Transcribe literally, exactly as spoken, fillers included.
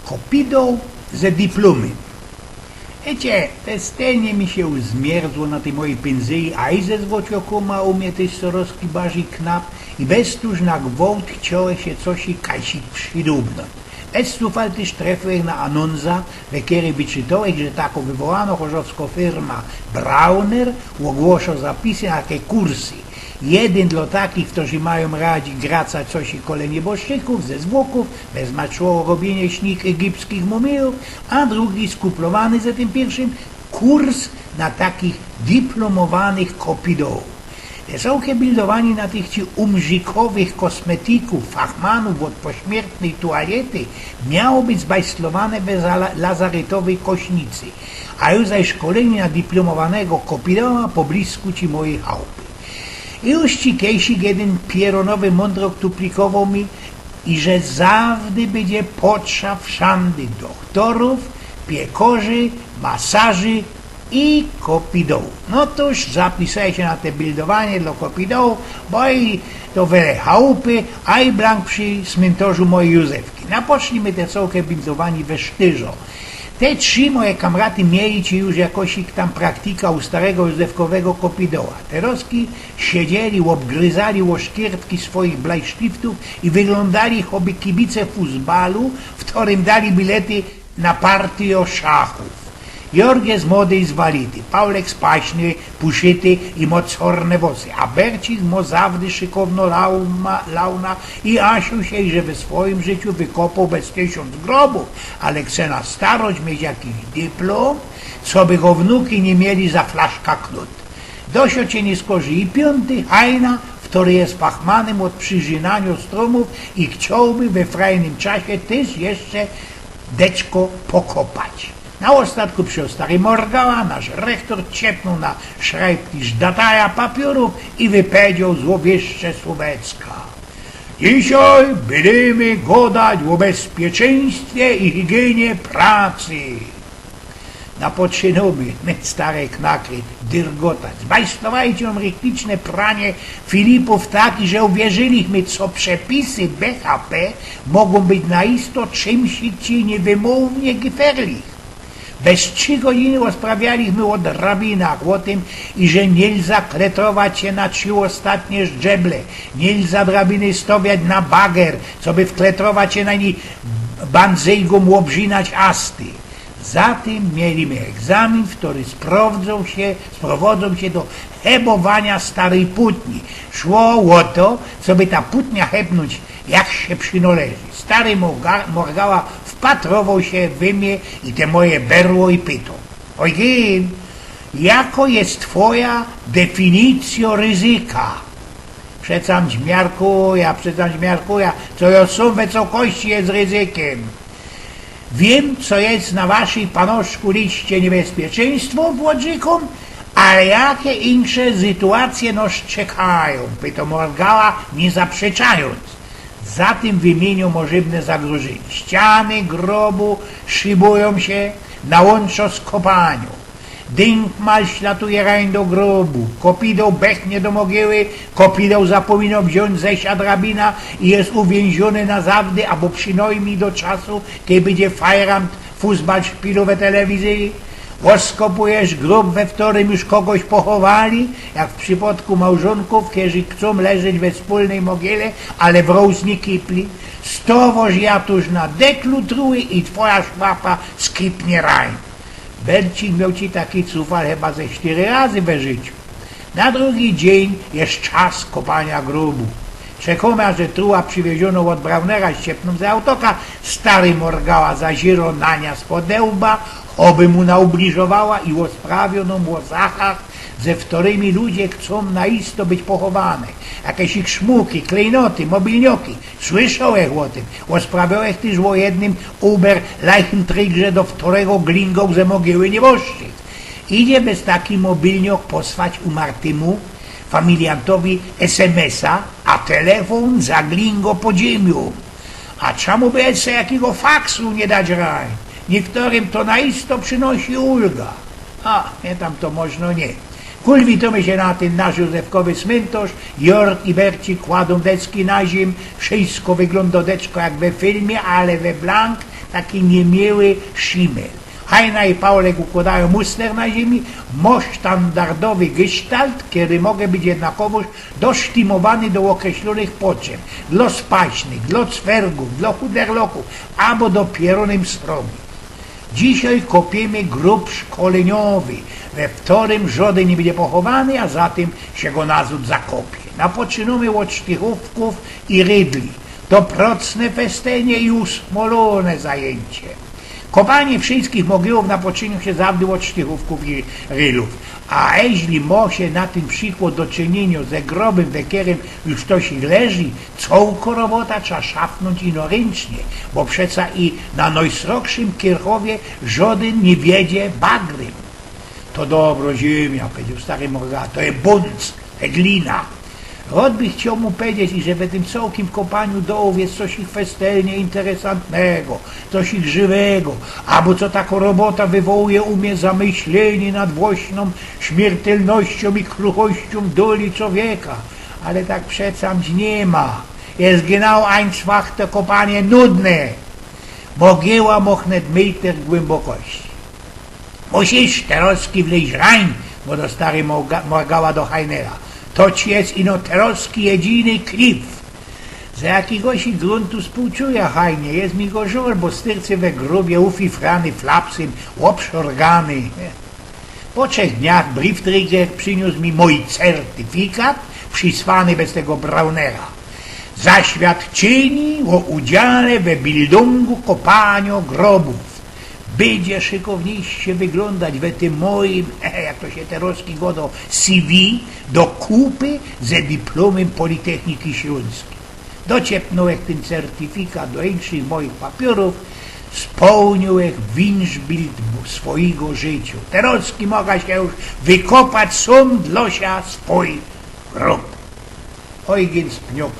Kopidoł ze dyplōmym. Wiycie, te stelnie mi sie już zmierzło na tyj mojij pynzyji, a i ze zwociokōma u mie tyż coroz bardzij knap i bez tōż na gwołt chciołech sie coś i kajsik przidubnōńć. Bez cufal tyż trefiłech na anōnsa, we kerej wyczytołech, że tako wywołano chorzowsko firma Brauner ôgłoszo zapisy na te kursy. Jedyn dlō takich, ftorzy majōm radzić gracać coś i kole nieboszczykōw ze zwokōw, bez maczło robienie śnik egipskich mumijōw, a drugi skuplowany ze tym piyrszym kurs na takich dyplomowanych kopidołōw. Te cołke bildowanie na tych ci umrzykowych kosmetikōw, fachmanōw ôd pośmiertnyj tualety miało być zbajstlowane we za-, lazaretowyj Kośnicy, a już zaś szkolenie na dyplomowanego kopidoła poblizku ci mojij chałpy. I już ci kejsik jedyn pierōnowy mōndrok tu plikowoł mi, i że zawdy bydzie potrza wszandy dochtorōw, piekorzy, masarzy i kopidołōw. No tōż zapisałech sie na te bildowanie dlō kopidołōw, bo i to wele chałupy, a i blank przi smyntorzu mojij Józefki. Napocznijmy te cołke bildowanie we sztyrzo. Te trzi moje kamraty mieli ci już jakosik tam praktika u starego Józefkowego kopidoła. Te rozki siedzieli, ôbgryzali ôszkiertki swojich blajsztiftōw i wyglōndali choby kibice fusbalu, ftorym dali bilety na partyjō szachōw. Jorg je młody i zwality, Paulek spaśny, puszyty i mo corne włosy, a Bercik mo zawdy szykowno lauma-, launa i asiōł sie, że we swojim życiu wykopoł bez tysiōnc grobōw, ale chce na starość mieć jakiś dyplōm, coby go wnuki niy mieli za flaszka knut. Do sie cienie skorzy i piōnty, Hajna, ftory je fachmanym ôd przirzynaniŏ strōmōw i chciołby we frajnym czasie tyż jeszcze deczko pokopać. Na ôstatku prziszedł stary Morgała, nasz rechtor ciepnōł na szrajbtisz dataja papiōrōw i wypedzioł złowieszcze słōweczka. Dzisiej bydymy godać ô bezpieczeństwie i higiynie pracy. Napoczynōmy, my stare knakry, dyrgotać. Zbajstowali ci rychliczne pranie Filipōw tak, iże uwierzyliśmy, co przepisy B H P mogōm być na isto czymś ci niewymōwnie giferlich. Bez trzi godziny ôsprawialiśmy ô drabinach, ô tym, iże niylza kletrować sie na trzi ôstatnie żdżeble, niylza drabiny stowiać na bager, coby wkletrować sie na ni, bandzejgōm ôbrzynać asty. Za tym mieli my egzamin, ftory sprowdzōm sie, sprowodzōm sie do hebowania staryj putni. Szło ô to, coby ta putnia hebnōńć, jak sie przinoleży. Stary Morga-, Morgała wpatrowoł sie we mie i te moje berło i pytoł: „Ojgyn, jako je twoja definicyjo ryzyka?” „Przecam zmiarkuja, przecam zmiarkuja, co jo sōm wysokości je ryzykym. Wiym, co je na waszyj, panoszku, liście niebezpieczeństwo włodzikōm, ale jakie insze sytuacje nos czekajōm?” pytoł Morgała, niy zaprzeczajōnc. Za tym wymiynioł możebne zagrożynie. Ściany grobu szybujōm sie na łōnczo z kopaniōm. Dynkmal ślatuje rań do grobu, kopidoł bechnie do mogiły, kopidoł zapōmino wziōńć ze sia drabina i je uwiynziōny na zawdy, abo przinojmnij do czasu, kej bydzie Fajrant fusbal szpiloł we telewizyji. Ôskopujesz grob, we ftorym już kogoś pochowali, jak w przipodku małżōnkōw, kerzi chcōm leżeć we spōlnyj mogile, ale w rōz niy kipli. Stowosz ja tuż na deklu truły i twoja szmapa skipnie rań. Bercik mioł ci taki cufal chyba ze sztyry razy we życiu. Na drugi dziyń je czas kopania grobu. Czekōm, aże truła prziwieziōnōm ôd Braunera ściepnōm ze autoka, stary Morgała zaziroł na niã spod łba, ôby mu nōm ubliżowała i ôsprawiōnōm ô zachach, ze ftorymi ludzie chcōm na isto być pochowany. Jakeś ich szmuki, klejnoty, mobilnioki. Słyszołech ô tym. Ôsprawiōłech tyż ô jednym Uber-Leichentriegrze, do ftorego glingōł ze mogiły nieboszczyk. Idzie bez taki mobilniok posłać umartymu familiantowi S M S-a, a telefōn zaglingŏ pod ziymia. A czamu by jeszcze jakigo faksu niy dać rań? Niychtorym to na isto przynŏsi ulga. A, niy, tam to możno niy. Kulwitōmy sie na tyn nasz józefkowy smyntŏrz, Jorg i Bercik kładōm decki na ziymiã, wszysko wyglōndŏ deczko jak we filmie, ale we blank, Taki niymiły szimel. Hajna i Paulek ukłŏdajōm muster na ziymi, mŏ sztandardowy gesztalt, kery może być jednakowōż dosztimowany do ôkreślōnych potrzeb, dlŏ spaśnych, dlŏ cwergōw, dlŏ chuderlŏkōw, abo do pierōnym sromy. Dzisiej kopiymy grōb szkoleniowy, we wtorym żŏdyn niy bydzie pochowany, a za tym sie go nazŏd zakopie. Napoczynōmy ôd sztychōwkōw i rydli. To procne festenie i usmolōne zajyncie. Kopanie wszyskich mogiłōw napoczynŏ sie zawdy ôd sztychōwkōw i rylōw. A jeźli mŏ sie na tym przikłŏd do czyniyniŏ ze grobym, we kerym już ftoś leży, cołkõ robota trza szafnōńć ino ryncznie, bo przeca i na nojsrogszym kierchowie żŏdyn niy wiedzie bagrym. To dobrŏ ziymiŏ, pedziŏł stary Morga, to je bōnc, glina. Rŏd bych chcioł mu pedzieć, iże we tym cołkim kopaniu dołōw je coś ich festelnie interesantnego, coś ich żywego, abo co takŏ robota wywołuje u mie zamyślynie nad włŏsnōm śmiertelnościōm i kruchościōm doli czowieka. Ale tak przeca niy ma. Je genau einfach to kopanie nudne. Mogiła mŏ wnet mejter głymbokości. Musisz, Terocki, wlyź rajn, gŏdŏ stary Morga-, Morgała do Hajnera. To ci je ino Terocki jedyny klif. Za jakigoś i gruntu spōłczujã Hajnie, je mi go żŏl, bo styrcy we grobie ufifrany flapsym, ôbszorgany. Po trzech dniach Briefträger prziniōs mi mōj certyfikat, przisłany bez tego Braunera. Zaświadczyni ô udziale we bildōngu kopaniŏ grobōw. Bydzie szykowniście wyglōndać we tym mojim, jak to sie Terocki gŏdŏ, C V do kupy ze dyplōmym Politechniki Ślōnskij. Dociepnōłech tyn certyfikat do inkszych moich papiōrōw, spełniōłech wunszbild swojego życiŏ. Terocki moga sie już wykopać sōm dlŏ sia swōj grōb. Eugen Spniok.